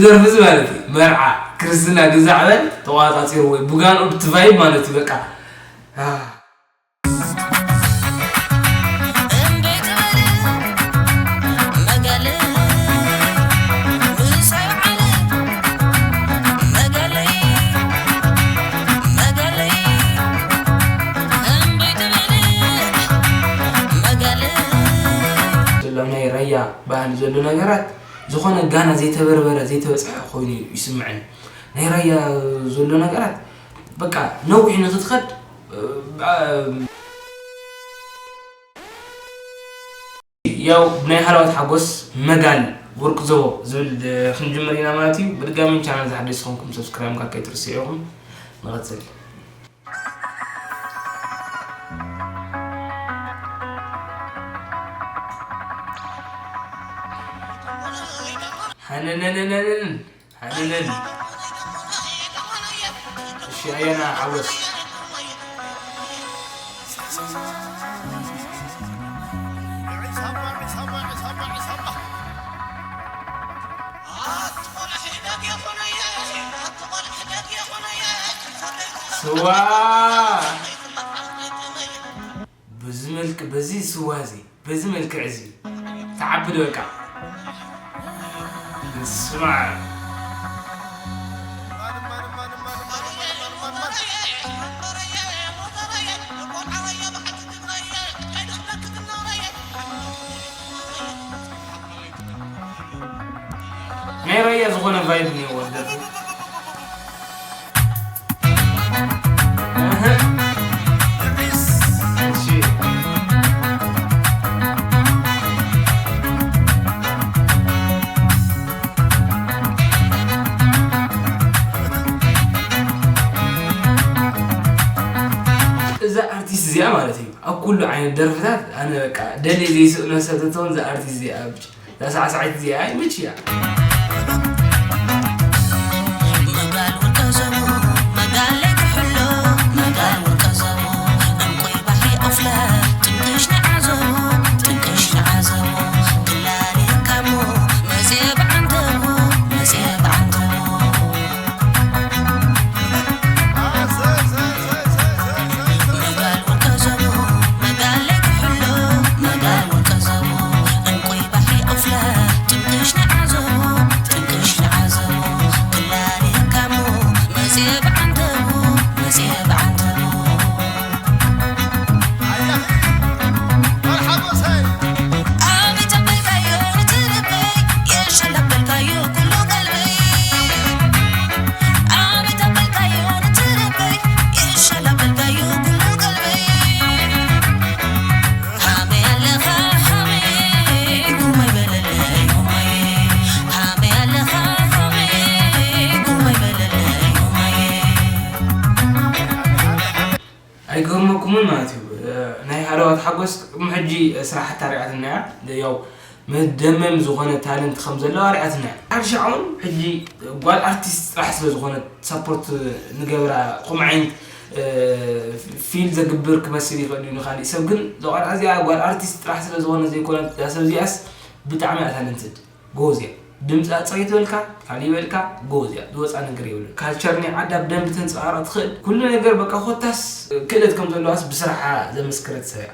ደርፊ እዚ ማለት እዩ መርዓ፣ ክርስትና፣ ግዛዕ በል ተቋጻጺርዎ እዩ። ብጋንኡ ብቲ ቫይብ ማለት እዩ በቃ። ዘሎ ናይ ራያ ባህሊ ዘሎ ነገራት ዝኾነ ጋና ዘይተበርበረ ዘይተበጽሐ ኮይኑ ይስምዐኒ። ናይ ራያ ዘሎ ነገራት በቃ ነዊሕ ንክትኸድ ያው ብናይ ሃለዋት ሓጎስ መጋል ወርቂ ዘቦ ዝብል ክንጅምር ኢና ማለት እዩ። ብድጋሚ ቻናል ዝሓደሽ ዝኾንኩም ሰብስክራይብ ምካ ከይትርስዑ ኢኹም። ንቐጽል። ሃነነነነንን ሃነነን። እሺ ኣየና ዓወት። ስዋ በዚ መልክ በዚ ስዋ እዚ በዚ መልክዕ እዚ ተዓቢ ዶ በቃ? ስማ። ናይ ራያ ዝኾነ ቫይብ እኒኦ ወደቱ። እዛ ኣርቲስት እዚኣ ማለት እዩ ኣብ ኩሉ ዓይነት ደርፍታት ኣነ በቃ ደልየ ዘይስእኖ ሰብ ተትኸውን እዛ ኣርቲስት እዚኣ ኣብጭ እዛ ሳዕሳዒት እዚኣ ይምችያ። መጋል ውልቀ ዘቡ፣ መጋል ለይትሕሎ፣ መጋል ውልቀ ዘቡ፣ ዕንቁይ ባሕሪ ኣፍላ፣ ጥንቅሽ ንዓዘቡ፣ ጥንቅሽ ንዓዘቡ፣ ክላልየካሞ፣ መጽየ ብዓንተቡ፣ መጽየ ብዓንተቡ። ኣይገርመኩምን ማለት እዩ። ናይ ሃለዋት ሓጎስ ቅድሚ ሕጂ ስራሕታ ሪኣትና እያ። ያው መደመም ዝኾነ ታለንት ከም ዘለዋ ሪኣትና እያ። ሓርሻ እውን ሕጂ ጓል ኣርቲስት ጥራሕ ስለ ዝኾነት ሳፖርት ንገብራ። ከምኡ ዓይነት ፊል ዘግብር ክመስል ይኽእል እዩ ንኻሊእ ሰብ፣ ግን እዛ ቆልዓ እዚኣ ጓል ኣርቲስት ጥራሕ ስለ ዝኾነ ዘይኮነት እዛ ሰብ እዚኣስ ብጣዕሚ እያ ታለንትድ። ጎበዝ እያ። ድምፃ ፅሬት በልካ ካሊእ በልካ ጎበዝ እያ። ዝወፃ ነገር የብሉን። ካልቸር ናይ ዓዳ ብደንብ ተንፀባርቕ ትኽእል። ኩሉ ነገር በቃ ኮታስ ክእለት ከም ዘለዋስ ብስራሓ ዘመስከረት ሰብ እያ።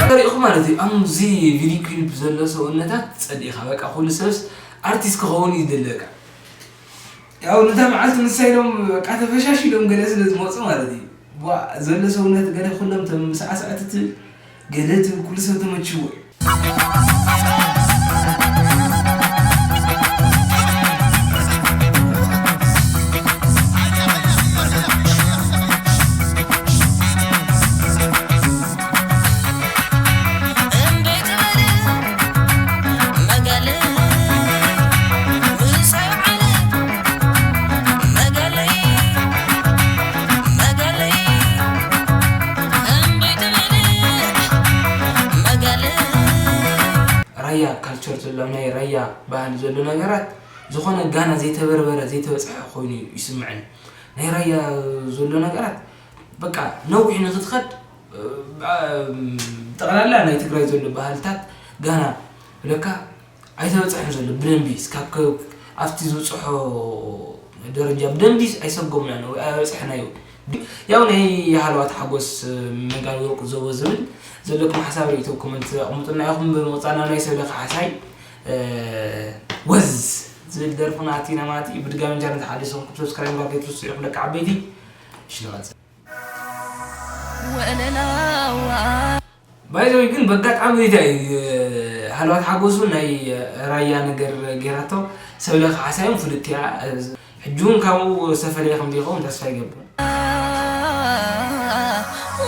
ተሪእኹ ማለት እዩ። ኣብዚ ቪድዮ ክሊፕ ዘሎ ሰውነታት ጸዲኻ በቃ ኩሉ ሰብስ ኣርቲስት ክኸውን እዩ ዝደሊ በቃ። ያው ነታ መዓልቲ ንሳ ኢሎም በቃ ተፈሻሽ ኢሎም ገለ ስለ ዝመፁ ማለት እዩ። ቧ፣ ዘሎ ሰውነት ገለ ኩሎም ተመሳዕሳዕቲ ትብል፣ ገለ ትብል፣ ኩሉ ሰብ ተመችዎ እዩ። ራያ ካልቸር ዘሎ፣ ናይ ራያ ባህሊ ዘሎ ነገራት ዝኾነ ጋና ዘይተበርበረ ዘይተበፅሐ ኮይኑ ይስምዐኒ። ናይ ራያ ዘሎ ነገራት በቃ ነዊሕ ንክትኸድ፣ እ፣ እ፣ ጠቕላላ ናይ ትግራይ ዘሎ ባህልታት ጋና ብለካ ኣይተበፅሐን ዘሎ ብደንቢ እስካብ ከ-፣ ኣብቲ ዝበፅሖ ደረጃ ብደንቢ ኣይሰጎምናን ወይ ኣይበፅሐናዮ። ያው ናይ ሃለዋት ሓጎስ፣ እ፣ መጋል ወርቁ ዘቦ ዝብል ዘለኩም ሓሳብ ርእይቶ ኮመንት ኣቕምጡልና ኢኹም። ብምቕፃል ናብ ናይ ሰብለ ካሕሳይ፣ እ፣ ወዝ ዝብል ደርፍና ኣቲና ማለት እዩ። ብድጋሚ እንጀራ እንተሓዲስኩም ሰብስክራይብ ማድረግ ኣይትርስዑ ኢኹም ደቂ ዓበይቲ። እሺ ንቐፅል። ባይ ዘ ወይ ግን በጋጣሚ እንታይ ሃለዋት ሓጎሱ ናይ ራያ ነገር ጌራቶ ሰብለ ካሕሳዮም ፍልጥያ ሕጂ እውን ካብኡ ዝተፈለየ ከም ዘይኸውን ተስፋ ይገብር።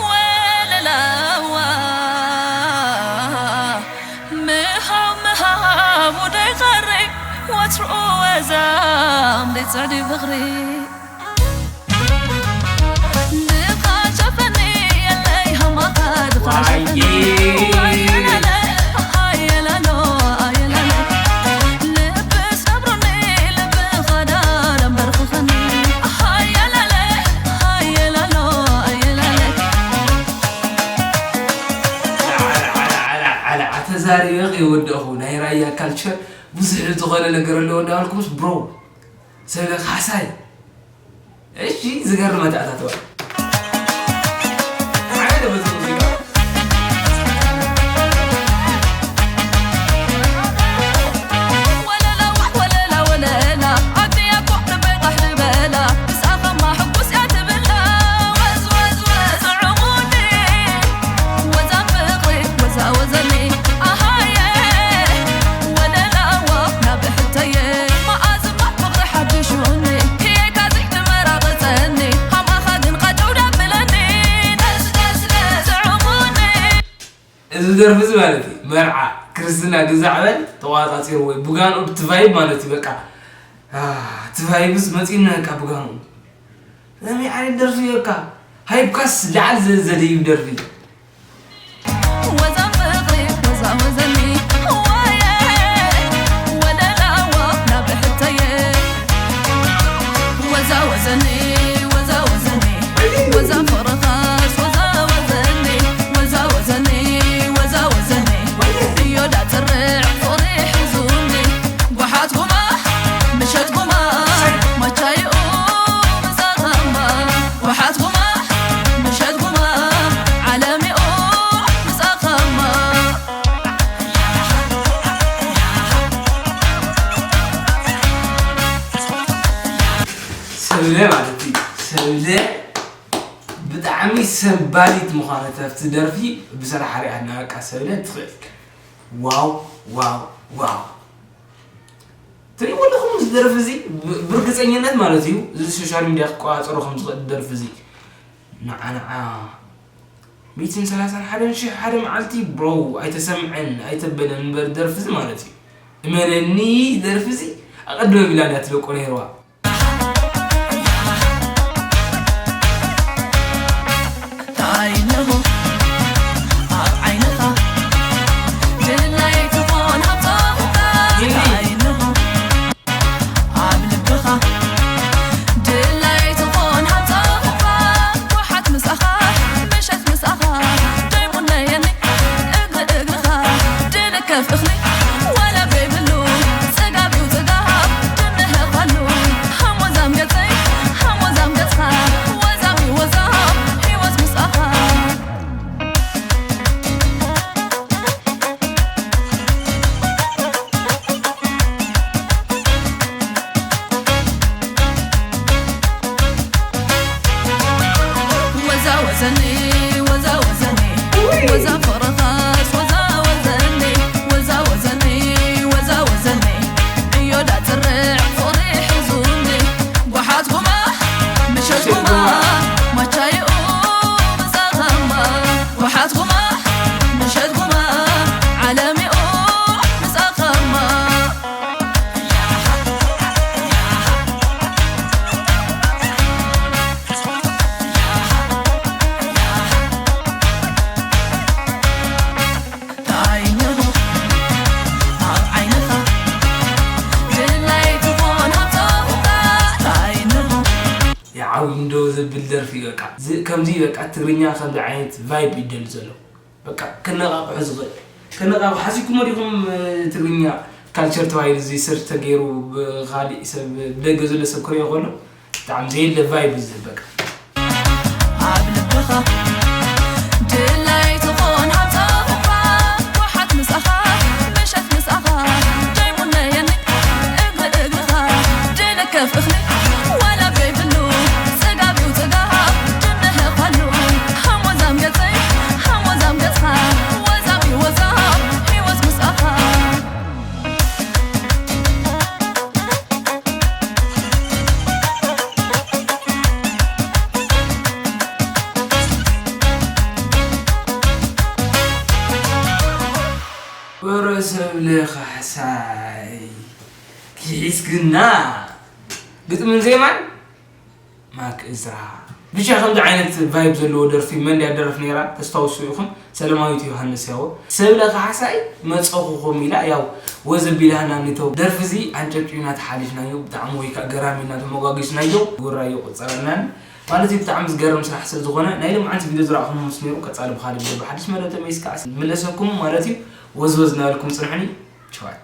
ወለላዋ ምሃብ ምሃቡ ደይቐሪ ወትሩ ወዛም ደይፅዕዲ ፍቕሪ ተዛሪበ ከይወደኹ ናይ ራያ ካልቸር ብዙሕ ዝኾነ ነገር ኣለዎ እንዳበልኩምስ ብሮ ሰብለ ካሕሳይ እሺ፣ ዝገርም ኣተኣታትዋ። ዓበደ በዚ ሙዚቃ። ወለላ ዋሕ ወለላ ወለላ፣ ኣደይ ኣኮ ልበይ ቃሕ ዝበላ፣ ምስኣኸማ ሕጉስ እያ ትብላ። ወዝ ወዝ ወዝ ዕሙኒ፣ ወዛ ፍቕሪ ወዛ ወዘኒ፣ ኣሃየ። ወለላ ዋሕ ናብ ብሕተየ፣ መኣዝማ ፍቕሪ ሓድሹኒ፣ ክየካ ዘይትመራቕፀኒ፣ ሃማኻ ግን ቐደው ዳብለኒ፣ ደስ ደስ ደስ ዕሙኒ። እዚ ደርፊ እዚ ማለት እዩ፣ መርዓ፣ ክርስትና፣ ግዛዕ በል ተቋፃፂርዎ እዩ። ብጋንኡ ብቲ ቫይብ ማለት እዩ፣ በቃ፣ አ፣ እቲ ቫይብስ መፂኡና፣ በቃ፣ ብጋንኡ። ከመይ ዓይነት ደርፊ እዩ፣ በቃ፣ ሃይብካስ ላዕሊ ዘ-፣ ዘደይብ ደርፊ እዩ። ወዛ ፍቕሪ ወዛ ወዘኒ ዋየ ወለላዋ ናብ ብሕተየ ወዛ ወዘኒ ወዛ ወዘኒ ወዛ ፍቕርኻስ ወዛ ወዘኒ ወዛ ወዘኒ ወዛ ወዘኒ እዮ ዳፅርዕ ፍቕሪ ሒዙኒ ጓሓት ጉማ ምሸት ጉማ ማቻይኡ ምሳኸማ ጓሓት ጉማ ምሸት ጉማ ዓለሚኡ ምሳኸማ። ሰብለ ማለት እዩ። ሰብለ ብጣዕሚ ሰባሊት ምዃነት ኣብቲ ደርፊ ብስራሕ ሪኣና። በቃ ሰብለ ትኽእል። ዋው ዋው ዋው። ትሪእዎ ኣለኹም እዚ ደርፊ እዚ ብ-፣ ብርግፀኝነት ማለት እዩ እዚ ሶሻል ሚድያ ክቆፃፀሮ ከም ዝኽእል ደርፊ እዚ። ንዓ ንዓ ሚእትን ሰላሳን ሓደን ሽሕ ሓደ መዓልቲ ብሮ ኣይተሰምዐን ኣይተበለን እምበር ደርፊ እዚ ማለት እዩ። እመነኒ ደርፊ እዚ ኣቐድመ ቢላ እንዳ ትለቆ ነይርዋ። እንታይ ኣለኹ ኣብ ዓይንኻ ድላይ ትኾን ሃብታምካ እንታይ ኣለኹ ኣብ ልብኻ ድላይ ትኾን ሃብታምካ ጓሓት ምሳኻ ምሸት ምሳኻ ደይሙነየኒ እግሪ እግርኻ ድልከፍ እኽሊ ወለብ ዘይብሉ ጽጋብ እዩ ጽጋብ ድንህቐሉ ሃሞዛም ገጸይ ሃሞዛም ገጽኻ ወዛም እዩ ወዛም ህይወት ምስኣኻ። ዘኒ ወዛ ወዘኒ ወዛ ፍቕርኻስ ወዛ ወዘኒ ወዛ ወዘኒ ወዛ ወዘኒ ዕዮ ዳጽርዕ ፍቕሪ ሒዙኒ ጓሓት ጉማ ምሸት ጉማ ማቻይኡ ምሳኸማ ጓሓት ጉማ ምሸት ጉማ ዓለሚኡ ምሳኸማ የዓው እንዶ ዘብል ደርፊ በቃ። እዚ ከምዚ በቃ ትግርኛ ከምዚ ዓይነት ቫይብ ይደሊ ዘሎ። በቃ ክነቓቕሑ ዝኽእል። ክነቓቕሑ ሓሲብኩሞ ዲኹም ትግርኛ ካልቸር ተባሂሉ እዚ ስር ተገይሩ ብኻሊእ ሰብ ብደገ ዘሎ ሰብ ክሪኦ ከሎ ብጣዕሚ ዘየለ ቫይብ እዩ ዝህብ በቃ። ኣብ ልብኻ ድላይ ትኾን ሃምሳኻ ጓሓት ምሳኻ ምሸት ምሳኻ ደይሙነየኒ እግሪ እግርኻ ደይልከፍ እኽሊ ዋላ ዘይብሉ ጽጋብ እዩ ጽጋብ ድንህቐሉ ሃሞዛም ገጸይ ሃሞዛም ገጽኻ ወዛብ እዩ ወዛብ ህይወት ምሳኻ ወረ ሰብለ ካሕሳይ ክሒስክና ግጥምን ዜማን ማክ እዝራ ብቻ ከምዚ ዓይነት ቫይብ ዘለዎ ደርፊ መን ድያ ደርፍ ነይራ ተስታውሱ ኢኹም ሰለማዊት ዮሃንስ ያዎ ሰብለ ካሕሳይ መፀኹኹም ኢላ ያው ወዘቢላና ኒተው ደርፊ እዚ ኣንጨብጭብና ተሓሊፍናዮ ብጣዕሚ ወይ ከዓ ገራሚ እና ተመጓጊስናዮ ጉራ ይቁፀረናን ማለት እዩ ብጣዕሚ ዝገርም ስራሕ ስለ ዝኾነ ናይ ሎምዓንቲ ቪድዮ ዝረኣኹም ምስ ነይሩ ቀፃሊ ብካሊ ቪድዮ ብሓድሽ መደብ ተመይስ ከዓ ምለሰኩም ማለት እዩ ወዝወዝ እናበልኩም ፅንሑኒ ቸዋይ